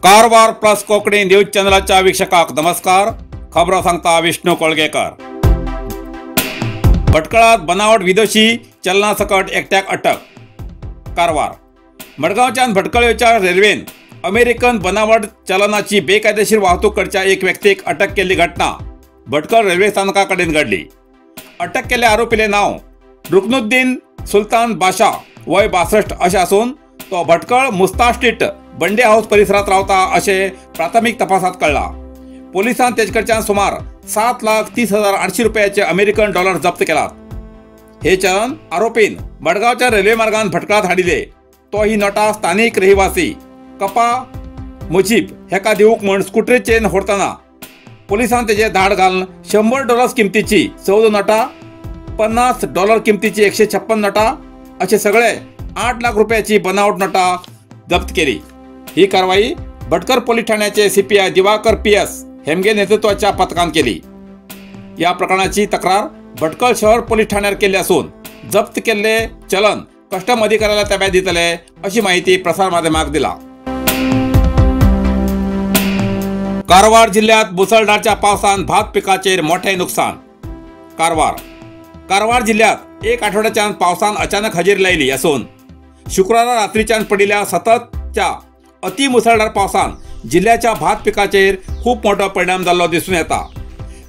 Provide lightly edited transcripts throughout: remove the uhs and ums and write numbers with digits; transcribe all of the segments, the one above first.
Karwar plus Konkani news चॅनलाच्या वीक्षकांक नमस्कार। खबरो सांगता विष्णू कोळगेकर। भटकळात बनावट विदेशी चलना सकट एकट्याक अटक। कारवार मडगांवच्यान भटकळेच्या रेल्वेन अमेरिकन बनावट चलनाची बेकायदेशीर वाहतूक करच्या एक व्यक्तीक अटक केल्ली घटना भटकळ रेल्वे स्थानका कडेन घडली। अटक केल्ल्या आरोपीले नाव रुकनुद्दीन सुलतान बाशा वय 62 अशें आसून तो भटकळ मुस्ता स्ट्रीट बंडे हाऊस परिसरात रावता अशें प्राथमिक तपासात कळ्ळां। पोलिसांनी तेजे कडच्यान सुमार 7,30,800 रुपयाचे अमेरिकन डॉलर जप्त केलात। हे चलन आरोपीन मडगांवच्या रेल्वे मार्गान भटकळात हाडिल्ले। तो ही नोटा स्थानिक रहिवासी कपा मुजीब हेका दिवंक म्हूण स्कुटरीचेर व्हरतना पोलिसान तेजेर धाड घालून $100 किमतीची 14 नोटा, $50 किमतीची 156 नोटा असे सगळे 8 लाख रुपयाची बनावट नोटा जप्त केली। ही कारवाई भटकर पोलीस ठाण्याचे CPI Diwakar PS Hemge नेतृत्वाच्या पथकान केली। या प्रकरणाची तक्रार भटकळ शहर पोलीस ठाण्यार केली असून जप्त केल्ले चलन कस्टम अधिकाऱ्याला ताब्यात दितले अशी माहिती प्रसार माध्यमाक दिला। कारवार जिल्ह्यात मुसळधारच्या पावसान भात पिकाचेर मोठे नुकसान। कारवार कारवार जिल्ह्यात एक आठवड्याच्यान पावसान अचानक हजेरी लायली असून शुक्रारा रात्रीच्यान पडिल्ल्या सततच्या अति मुसळधार पावसान जिल्ह्याच्या भात पिकाचेर खूप मोठो परिणाम जाल्लो दिसून येता।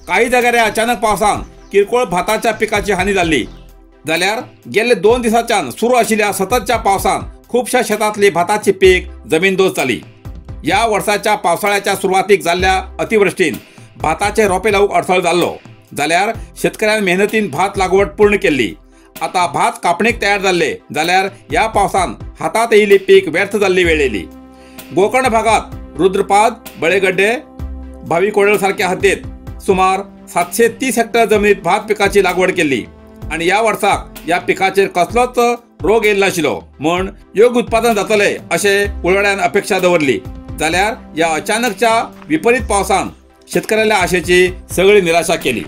काही जाग्यार अचानक पावसान किरकोळ भाताच्या पिकाची हानी जाल्ली, जाल्यार गेल्ले 2 दिसांच्यान सुरू आशिल्ल्या सततच्या पावसान खुबश्या शेतांतली भाताची पीक जमीनदोस्त जाली। या वर्साच्या पावसाळ्याच्या सुरवातीक जाल्ल्या अतिवृष्टीन भाताचे रोपे लावूंक अडथळो जाल्लो, जाल्यार शेतकऱ्यान मेहनतीन भात लागवड पूर्ण केल्ली। आता भात कापणीक तयार जाल्ले, जाल्यार ह्या पावसान हातात येयिल्ली पीक व्यर्थ जाल्ली वेळ येयली। गोकर्ण भागात रुद्रपाद, बळेगड्डे, भावी कोडळ सारख्या हद्दीत सुमार 730 हेक्टर जमनीत भात पिकाची लागवड केल्ली आनी ह्या वर्साक ह्या पिकाचेर कसलोच रोग येयल्लो नाशिल्लो म्हूण योग्य उत्पादन जातलें अशें कुळवाड्यान अपेक्षा दवरली, जाल्यार ह्या अचानकच्या विपरीत पावसान शेतकऱ्याल्या आशेची सगळी निराशा केली।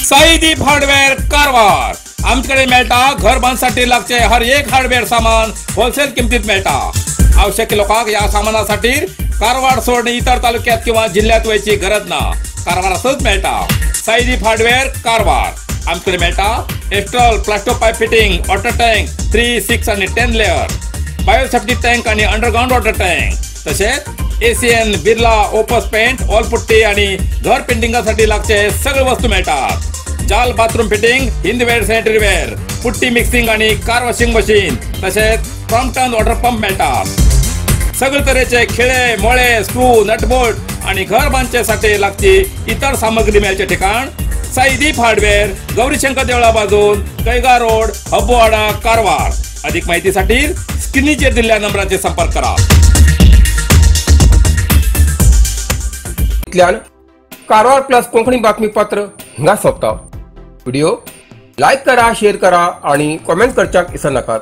साईदीप हार्डवेअर कारवार आमच्याकडे मेळटा घर बांधसाठी लागचे हर एक हार्डवेअर सामान होलसेल किमतीत मेळटा। आवश्यक लोकांक या सामानासाठी कारवार सोडून इतर तालुक्यात किंवा जिल्ह्यात वयची गरज ना, कारवारातच मेळटा। साईदीप हार्डवेअर कारवार आमच्याकडे मेळटा Astral plasto pipe fitting, water tank 3, 6 आणि 10 लेअर, बायोसेफ्टी टँक आणि अंडरग्राउंड वॉटर टँक, तसेच ACN, Birla Opus paint, wall putty आणि घर पेंटिंगासाठी लागचे सगळे वस्तू मिळतात। जाल bathroom fitting, Hindware sanitary ware, putty mixing आणि कार वॉशिंग मशीन, तसेच क्रॉम्पटन वॉटर पंप मिळतात। सगळे तऱ्हेचे खिळे, मोळे, स्क्रू, नटबोल्ट आणि घर बांधण्यासाठी लागची इतर सामग्री मिळायचे ठिकाण साईदीप हार्डवेअर, गौरीशंकर देवळा बाजून, कैगा रोड, हब्बोवाडा, कारवार। अधिक माहितीसाठी स्क्रीनचेर दिलेल्या नंबराचे संपर्क करा। इतल्यान कारवार प्लस कोंकणी बातमीपत्र हिंगा सोंपता। व्हिडिओ लायक करा, शेअर करा आणि कॉमेंट करच्याक विसरनाकात।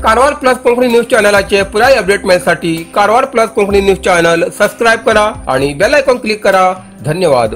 कारवार प्लस कोंकणी न्यूज चॅनलाचे पुराय update मेळसाठी Karwar plus Konkani news channel subscribe करा आणि बेल आयकॉन क्लिक करा। धन्यवाद।